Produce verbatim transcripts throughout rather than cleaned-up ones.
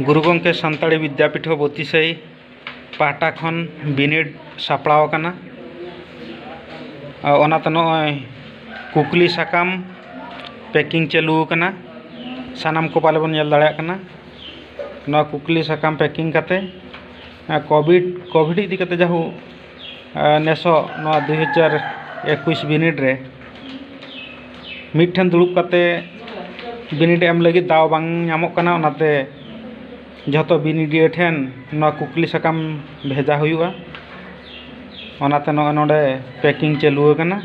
ᱜᱩᱨᱩ ᱜᱚᱢᱠᱮ ᱥᱟᱱᱛᱟᱲᱤ ᱵᱤᱫᱽᱭᱟᱯᱤᱴᱷᱚ ᱵᱚᱛᱤᱥᱟᱹᱭ ᱯᱟᱦᱴᱟ ᱠᱷᱚᱱ ᱵᱤᱱᱤᱰ ᱥᱟᱯᱲᱟᱣ ᱟᱠᱟᱱᱟ᱾ ᱟᱨ ᱚᱱᱟᱛᱮ ᱱᱚᱜᱼᱚᱭ ᱠᱩᱠᱞᱤ ᱥᱟᱠᱟᱢ ᱯᱮᱠᱤᱝ ᱪᱟᱹᱞᱩ ᱟᱠᱟᱱᱟ᱾ ᱥᱟᱱᱟᱢ ᱠᱚ ᱯᱟᱞᱮ ᱵᱚᱱ ᱧᱮᱞ ᱫᱟᱲᱮᱭᱟᱜ ᱠᱟᱱᱟ᱾ ᱱᱚᱣᱟ ᱠᱩᱠᱞᱤ ᱥᱟᱠᱟᱢ ᱯᱮᱠᱤᱝ ᱠᱟᱛᱮ, ᱟᱨ ᱠᱳᱵᱷᱤᱰ, ᱠᱳᱵᱷᱤᱰ ᱤᱫᱤ ᱠᱟᱛᱮ ᱡᱟᱦᱩ, ᱟᱨ ᱱᱮᱥᱚᱜ ᱱᱚᱣᱟ ᱫᱩᱭ ᱦᱟᱡᱟᱨ ᱮᱠᱩᱥ ᱵᱤᱱᱤᱰ ᱨᱮ ᱢᱤᱫ ᱴᱷᱮᱱ ᱫᱩᱲᱩᱵ ᱠᱟᱛᱮ ᱵᱤᱱᱤᱰ ᱮᱢ ᱞᱟᱹᱜᱤᱫ ᱫᱟᱣ ᱵᱟᱝ ᱧᱟᱢᱚᱜ ᱠᱟᱱᱟ, ᱚᱱᱟᱛᱮ ᱡᱷᱚᱛᱚ ᱵᱤᱱᱤᱰᱤᱭᱟᱹ ᱴᱷᱮᱱ ᱱᱚᱣᱟ ᱠᱩᱠᱞᱤ ᱥᱟᱠᱟᱢ ᱵᱷᱮᱡᱟ ᱦᱩᱭᱩᱜᱼᱟ᱾ ᱚᱱᱟᱛᱮ ᱱᱚᱜᱼᱚᱭ ᱱᱚᱰᱮ ᱯᱮᱠᱤᱝ ᱪᱟᱹᱞᱩ ᱟᱠᱟᱱᱟ᱾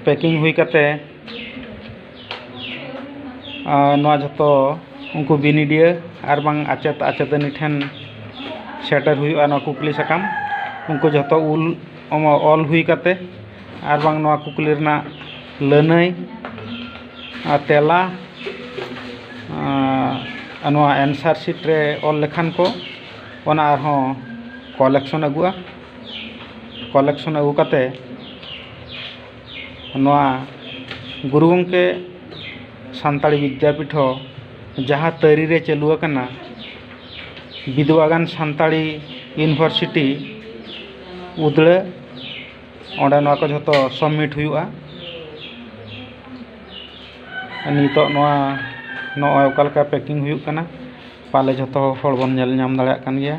ᱯᱮᱠᱤᱝ ᱦᱩᱭ ᱠᱟᱛᱮ, ᱟᱨ ᱱᱚᱣᱟ ᱡᱷᱚᱛᱚ ᱩᱱᱠᱩ ᱵᱤᱱᱤᱰᱤᱭᱟᱹ ᱟᱨ ᱵᱟᱝ ᱟᱪᱮᱛ ᱟᱪᱮᱛᱟᱹᱱᱤ ᱴᱷᱮᱱ ᱥᱮᱴᱮᱨ ᱦᱩᱭᱩᱜᱼᱟ ᱱᱚᱣᱟ ᱠᱩᱠᱞᱤ ᱥᱟᱠᱟᱢ᱾ ᱩᱱᱠᱩ ᱡᱷᱚᱛᱚ ᱩᱞ, ᱚᱞ ᱦᱩᱭ ᱠᱟᱛᱮ ᱟᱨ ᱵᱟᱝ ᱱᱚᱣᱟ ᱠᱩᱠᱞᱤ ᱨᱮᱱᱟᱜ ᱞᱟᱹᱱᱟᱹᱭ ᱟᱨ ᱛᱮᱞᱟ, ᱟᱨ ᱱᱚᱣᱟ ᱮᱱᱥᱟᱨ ᱥᱤᱴ ᱨᱮ ᱚᱞ ᱞᱮᱠᱷᱟᱱ ᱠᱚ, ᱚᱱᱟ ᱟᱨᱦᱚᱸ ᱠᱚᱞᱮᱠᱥᱚᱱ ᱟᱹᱜᱩᱜᱼᱟ᱾ ᱠᱚᱞᱮᱠᱥᱚᱱ ᱟᱹᱜᱩ ᱠᱟᱛᱮ ᱱᱚᱣᱟ ᱜᱩᱨᱩ ᱜᱚᱢᱠᱮ ᱥᱟᱱᱛᱟᱲᱤ ᱵᱤᱫᱽᱭᱟᱯᱤᱴᱷᱚ ᱡᱟᱦᱟᱸ ᱛᱟᱹᱨᱤ ᱨᱮ ᱪᱟᱹᱞᱩ ᱟᱠᱟᱱᱟ, ᱵᱤᱫᱩ ᱵᱟᱜᱟᱱ ᱥᱟᱱᱛᱟᱲᱤ ᱤᱭᱩᱱᱤᱵᱷᱟᱨᱥᱤᱴᱤ ᱩᱫᱽᱲᱟᱹ, ᱚᱸᱰᱮ ᱱᱚᱣᱟ ᱠᱚ ᱡᱷᱚᱛᱚ ᱥᱟᱵᱢᱤᱴ ᱦᱩᱭᱩᱜᱼᱟ᱾ ᱱᱤᱛᱚᱜ ᱱᱚᱣᱟ ᱱᱚᱜᱼᱚᱭ ᱚᱠᱟ ᱞᱮᱠᱟ ᱯᱮᱠᱤᱝ ᱦᱩᱭᱩᱜ ᱠᱟᱱᱟ, ᱯᱟᱞᱮ ᱡᱷᱚᱛᱚ ᱦᱚᱲ ᱵᱚᱱ ᱧᱮᱞ ᱧᱟᱢ ᱫᱟᱲᱮᱭᱟᱜ ᱠᱟᱱ ᱜᱮᱭᱟ᱾